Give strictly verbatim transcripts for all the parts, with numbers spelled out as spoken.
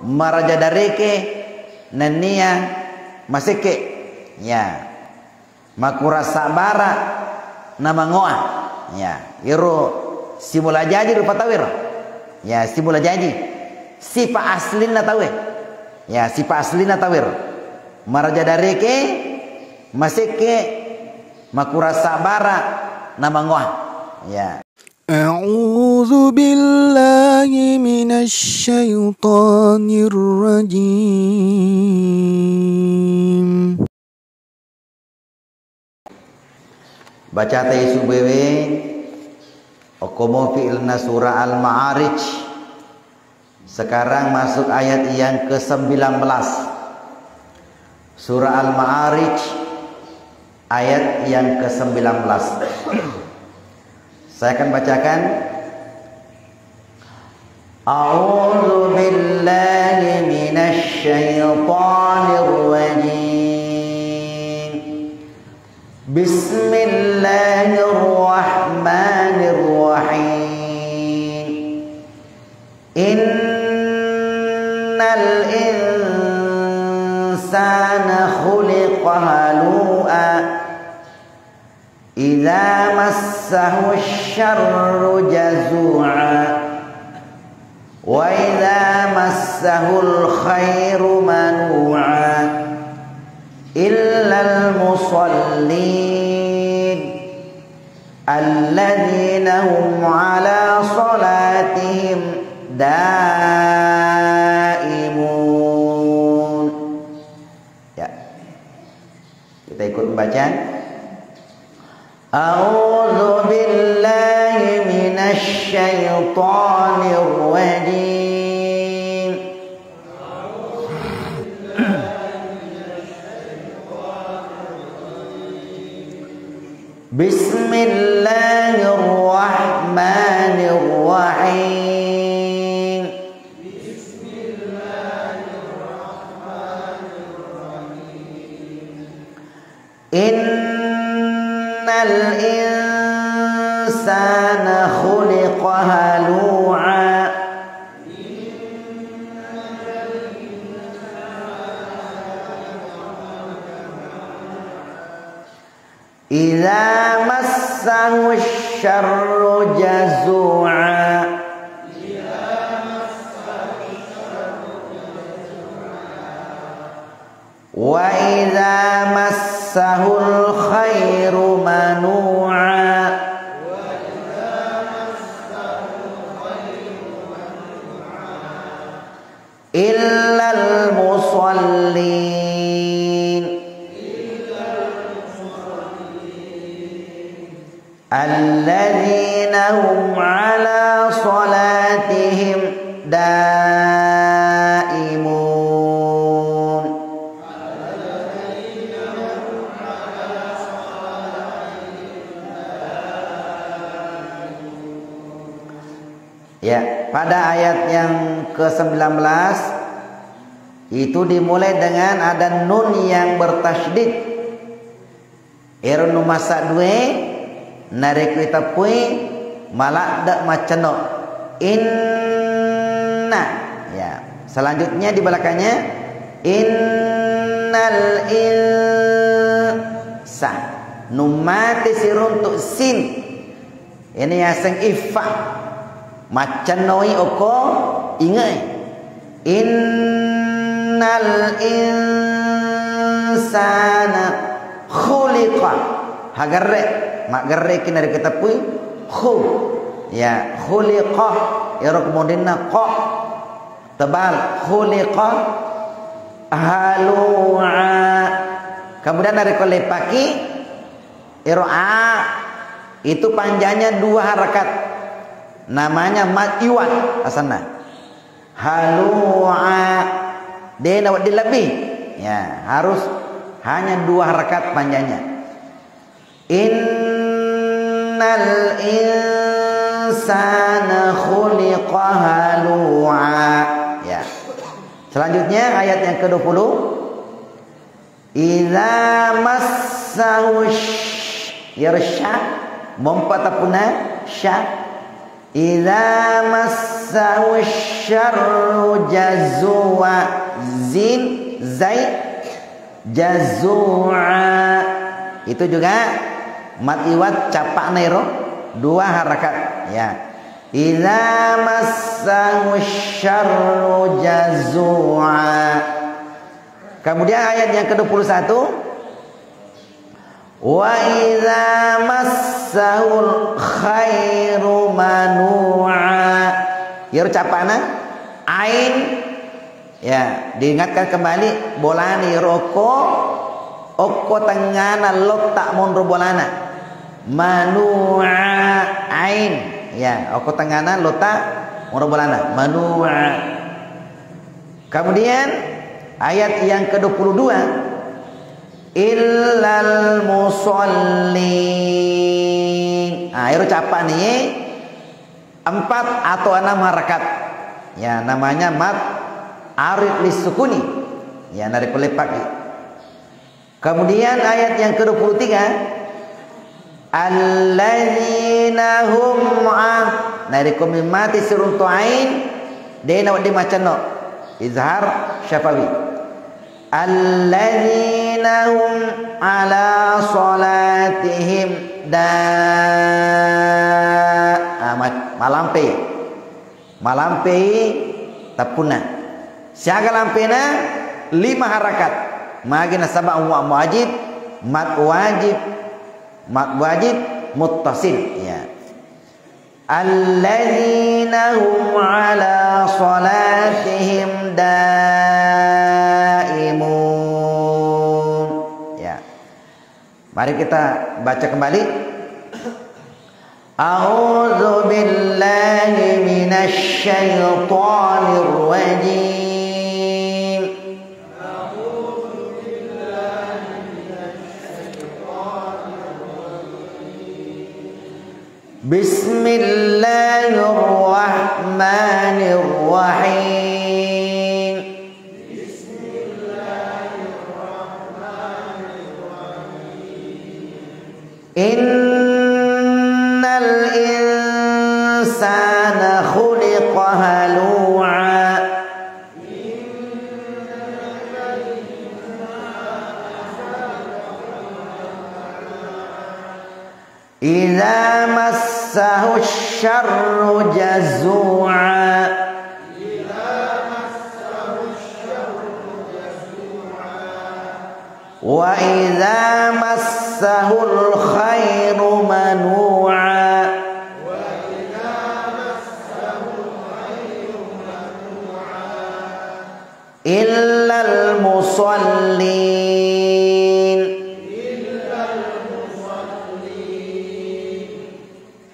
Maraja dareke nennia masekke. Ya. Makurasa bara na mangoa. Ya, ero simula jaji rupa tawero. Ya, simula jaji. Sipa aslinna tawe. Ya, sipa aslinna tawero. Maraja dareke masekke makurasa bara na mangoa. Ya. أعوذ بالله من الشيطان الرجيم. Bacata isu bewe, okkomo fi'ilna surah Al-Ma'arij. Sekarang masuk ayat yang kesembilan belas. Surah Al-Ma'arij ayat yang kesembilan belas. Saya akan bacakan. أعوذ بالله من الشيطان الرجيم. بسم الله الرحمن الرحيم. إن الإنسان خلق هلوعا. إذا مسه الشر جزوعا. وإذا مسه الخير منوعا. إلا المصلين. الذين هم على صلاتهم دائمون. Ya. Kita ikut membaca. أعوذ بالله من الشيطان الرجيم. بسم الله الرحمن الرحيم. إن الإنسان خلق هلوعا. إذا مسه الشر جزوعا. وإذا مسه الخير منوعا. إلا المصلين. الذين هم على صلاتهم دائمون. Ya, pada ayat yang kesembilan belas itu dimulai dengan ada nun yang bertasydid. Ero nu massa due, narekko iteppui, maladde maccenno. Inna. Ya. Selanjutnya di belakangnya, innal insa. Nu mate siruntuk sin. Ini yaseng ifa. Maccennoi okko inge'e. Innal insana khuliqa. Hagerre. Maggerre ki narekko teppui. Khu. Ya, khuliqa. Ero kemudianna qa. Tebal. Khuliqa halu'a. Kemudian narekko leppaki, ero a itu panjangnya dua harakat. Namanya mad iwad asanna. Halu'a. De nawedding lebbi. Ya, harus hanya dua harakat panjangnya. Innal insana khuliqa halu'a. Ya. Selanjutnya ayat yang kedua puluh. Idza massahu sy-, ya, sya, mompa tapuna sya. Idza massahu syarru jazua. Zin, zai, jazua. Itu juga mad iwad capa'na ero dua harakat. Ya. Idza massahu syarru jazua. Kemudian ayat yang kedua puluh satu, "Wa idza massahul khairu manu'a." Iyaro capa'na ain, ya, diingatkan kembali bolana iyaro okko, okko tengngana lotta monro bolana. Manu'a ain. Ya, okko tengngana lotta monro bolana. Manu'a. Kemudian ayat yang kedua puluh dua, "Illal musallin." Ah, ero capa'na iye empat atau enam harakat. Ya, namanya mad arid lissukuni. Ya, narekko leppaki. Kemudian ayat yang kedua puluh tiga, "Alladzina hum a-," narekko memmati siruntu ain, de' nawedding macenno. Izhar syafawi. "Alladzina hum ala salatihim da-," ah, ma-, malampei. Malampei teppunna. Siaga lampena? Lima harakat. Magi nasaba wa-, wajib, mad wajib, mad wajib muttasil. Ya. Alladzina hum ala salatihim daimun. Ya. Mari kita baca kembali. A'udzu billahi minasy syaithanir rajim. Bismillahirrahmanirrahim. Innal insana khuliqa halu'a. Idza massahu syarru jazua. Wa idza massahul khairu manua. Illal musallin.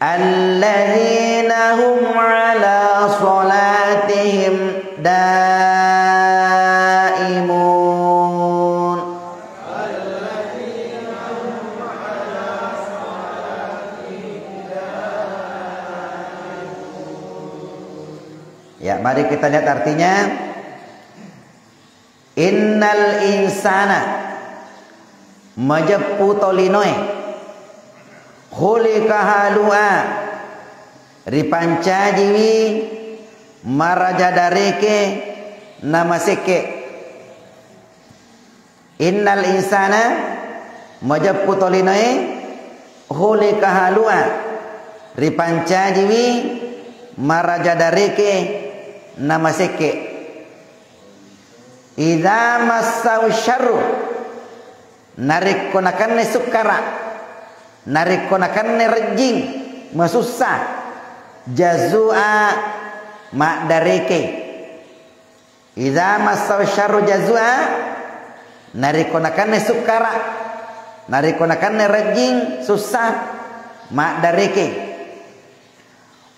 Alladzina hum ala salatihim daimun. Ya, mari kita lihat artinya. Innal insana, majeppu tolinoe, khuliqa halu'a, ripancajiwi maraja dareke namasekke. Innal insana, majeppu tolinoe, khuliqa halu'a, ripancajiwi maraja dareke namasekke. Idza massau syarru, narekko nakenna sukkara, narekko nakenna rejjing, masussa, jazua, maddareke. Idza massau syarru jazua, narekko nakenna sukkara, narekko nakenna rejjing, sussa, maddareke.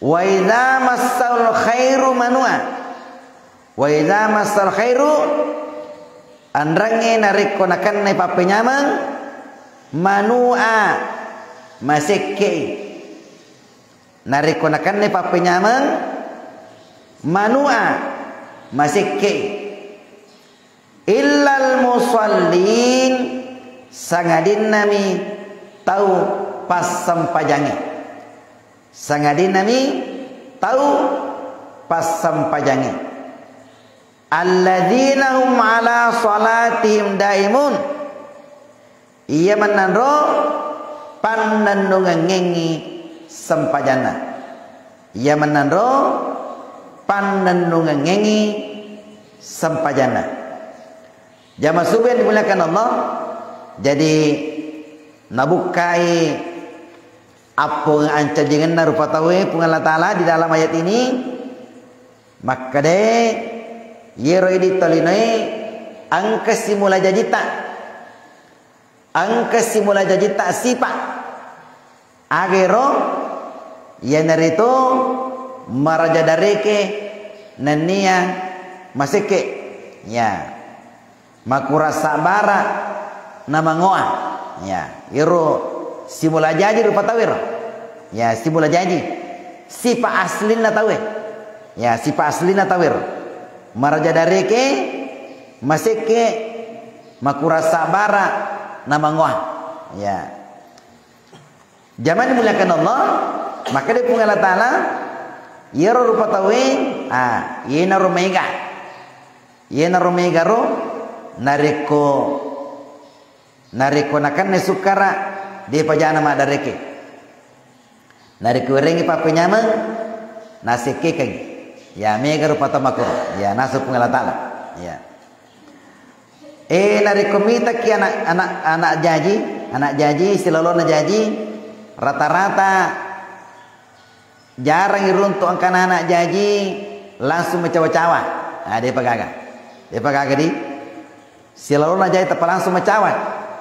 Wa idza massaul khairu manua. Wa idza massal khairu, anrengnge narekko nakenna pappenyameng, manua, masekkei. Narekko nakenna pappenyameng, manua, masekkei. Illal musallin, sangadinnami tau passempajangnge. Sangadinnami tau passempajangnge. Alladzina hum ala salatihim daimun. Iya mennanro pannennungengngi sempajanna. Iya mennanro pannennungengngi sempajanna. Jamaah subuh yang dimuliakan Allah, jadi nabukkai appong ancajingenna rupa tauwe Puang Allah Ta'ala di dalam ayat ini. Makkeda, yero idi tolinoe engka simula jajita. Engka simula jajita sipa. Agero, iyanaritu maraja dareke nennia masekke. Ya. Makurasa bara na mangoa. Ya, ero simula jaji rupa tauwero. Ya, simula jaji. Sipa aslinna tauwe. Ya, sipa aslinna tauwero. Maraja dareke, masekke, makurasa bara na mangoa. Ya. Jamaah dimuliakan Allah, makkeda Puang Allah Ta'ala, iyaro rupa tauwe, ah, iyenaro maega. Iyenaro maegaro, narekko, narekko nakennai sukkara, depa jana maddareke. Narekko werengngi pappenyameng, nasekkekengngi. Ya, mega rupa tau makkoro. Ya, naseng Puang Allah Ta'ala. Ya. Eh, narekko mitaki anak, anak, anak jaji, anak jaji, silalona jaji, rata-rata jarang iruntu engkana anak jaji langsung macawa-cawa. Ah, depa gaga. Depa gaga di. Silalona jaji tappa langsung macawa.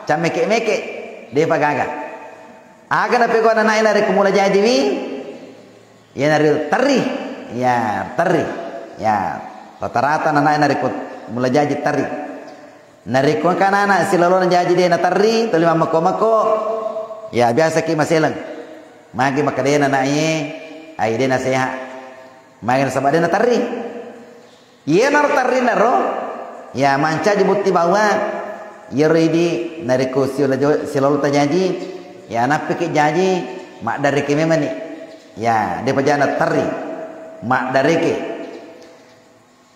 Cammeke-meke. Depa gaga. Aga napegau anakna narekko mula jajiwi? Iyanaritu terri. Ya, terri. Ya, rata-rata anakna narekko mula jaji terri. Narekko engka anak silalona jaji de naterri, tuli mammekko-mekko, ya biasaki maseleng. Magi makkedana anakna, ai de nasehat. Magi nasaba de naterri. Iyanaro terrinnaro, ya mancaji bukti bahwa iyaro idi narekko siula jo-, silalota jaji, ya nappiki jaji, maddareke memani. Ya, depa jana terri, maddareke.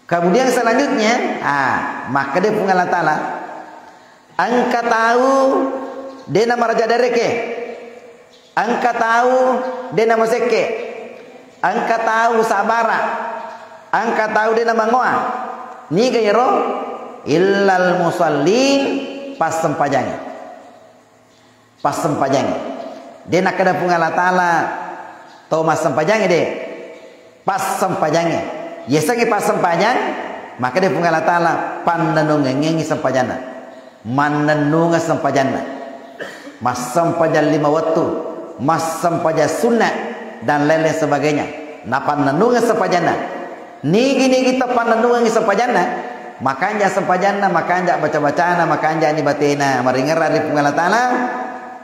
Kemudian selanjutnya, ah, makkeda Puang Allah Ta'ala, engka tau de namaraja dareke, engka tau de namasekke, engka tau sabara, engka tau de namangoa. Niga iyaro? Illal musallin, passempajangnge. Passempajangnge. De nakkeda Puang Allah Ta'ala, to massempajangnge de. Passempajangnge. Yasengnge passempajang, makkeda Puang Allah Ta'ala, pannennungengngi sempajanna. Mannennungeng sempajanna. Massempajang lima wettu, massempajang sunna, dan lain-lain sebagainya. Napannennungeng sempajanna. Nigi-nigi tapannennungengngi sempajanna, makanja sempajanna, makanja baca-bacana, makanja ni batena, maringerra ri Puang Allah Ta'ala,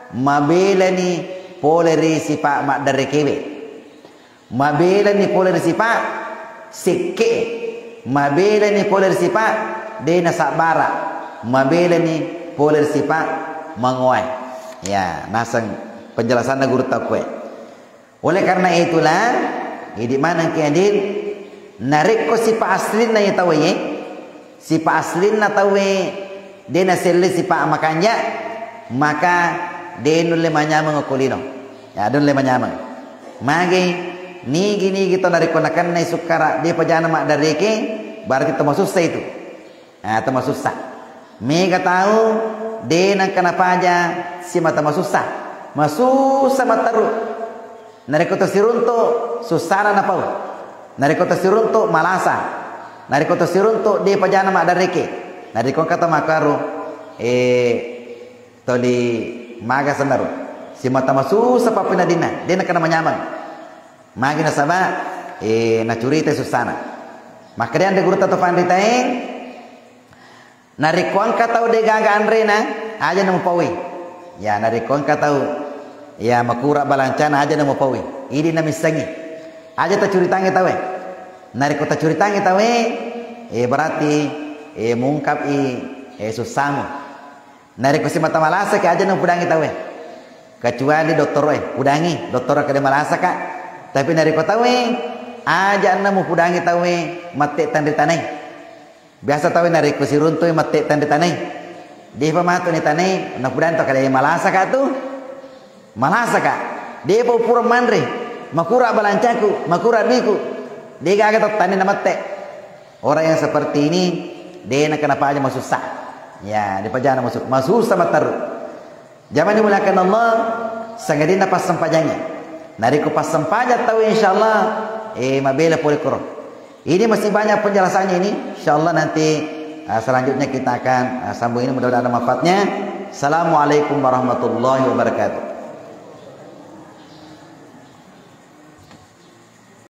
mabelani pole ri sipa maddarekewe. Mabelani pole ri sipa sekke. Mabelani pole ri sipa de nasabbara. Mabelani pole ri sipa mangoae. Ya, naseng penjelasanna gurutta kue. Oleh karena itulah, idi manengki adil, narekko sipa aslinna ye tauwe, sipa aslinna tauwe de naselle sipa makanja, maka de nulle manyameng okko lino. Ya, de nulle manyameng. Magi, nigi-nigi to narekko nakennai sukkara, depa jana maddareke, berarti to masussa itu. Ah, to masussa. Mega tau de nengka napaja simata masussa. Masussa matteru. Narekko to siruntu, sussana napau. Narekko to siruntu, malasa. Narekko to siruntu, depa jana maddareke. Narekko engka to makkaro, eh, toli maga sennaru. Simata masussa pappeneddinna, de nengka namanyameng. Magi nasaba, eh, nacurita sussana. Makkeda anre gurutta to fanritae, narekko engka tau de gaga anrena, aja na mupaui. Ya, narekko engka tau, ya, makura balancana, aja na mupaui. Idi namissengi. Aja tacuritangi tauwe. Narekko tacuritangi tauwe, eh, berarti, eh, mungkapi, eh, sussamu. Narekko simata malasaki, aja na mupudangi tauwe. Kecuali dottoroe, pudangi, dottoro kede malasaka. Tapi narekko tauwe, Aja' na mupudangi tauwe mette tanri tanai. Biasa tauwe narekko siruntu'i mette tanri tanai. De'pa matu ni tanai, napudangi tau kale malasaka tu. Malasaka. De'pa pura manre. Makura balancaku, makura duiku. De' gaga tattanni na mette. Orang yang seperti ini, de' na kena paja masussa. Ya, de' paja na masu-, masussa matteru. Jamaah dimuliakan Allah, sangadinna passempajangnge. Narekko passempajang tau, insyaallah, eh, mabela pole koro. Ini masih banyak penjelasannya ini. Insyaallah nanti, ah, selanjutnya kita akan, ah, sambung ini, mudah-mudahan ada manfaatnya. Assalamualaikum warahmatullahi wabarakatuh.